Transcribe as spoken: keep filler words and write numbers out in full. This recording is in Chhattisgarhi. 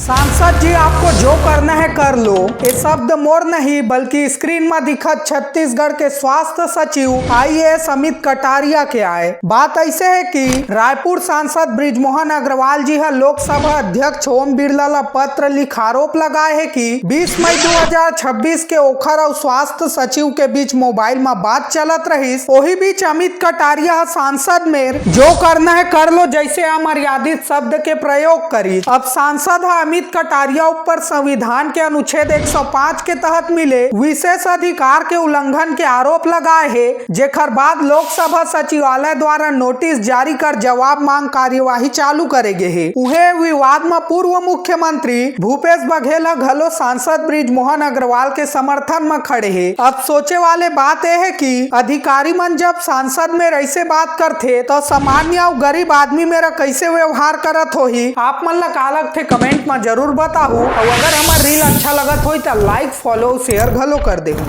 सांसद जी, आपको जो करना है कर लो। ये शब्द मोर नहीं, बल्कि स्क्रीन में दिखत छत्तीसगढ़ के स्वास्थ्य सचिव आईएएस अमित कटारिया के आए। बात ऐसे है कि रायपुर सांसद बृजमोहन अग्रवाल जी ह लोकसभा अध्यक्ष ओम बिरला ला पत्र लिख आरोप लगाए है कि बीस मई दो हज़ार छब्बीस के ओखर अउ स्वास्थ्य सचिव के बीच मोबाइल में बात चलत रहिस। वही बीच अमित कटारिया ह सांसद मेर जो करना है कर लो जैसे अमर्यादित शब्द के प्रयोग करिस। अब सांसद ह अमित कटारिया ऊपर संविधान के अनुच्छेद एक सौ पाँच के तहत मिले विशेष अधिकार के उल्लंघन के आरोप लगाए हे, जेकर बाद लोकसभा सचिवालय द्वारा नोटिस जारी कर जवाब मांग कार्यवाही चालू करे गे हे। उहे विवाद म पूर्व मुख्यमंत्री भूपेश बघेल ह घलो सांसद बृजमोहन अग्रवाल के समर्थन म खड़े हे। अब सोचे वाले बात यह है कि अधिकारी मन जब सांसद मेर ऐसे बात करथे, तो सामान्य अउ गरीब आदमी मेर कैसे व्यवहार करत होही? आप मन ला का लगथे, कमेंट म जरूर बताहू। अउ अगर हमर रील अच्छा लगत होही, त लाइक, फॉलो, शेयर घलो कर देहू।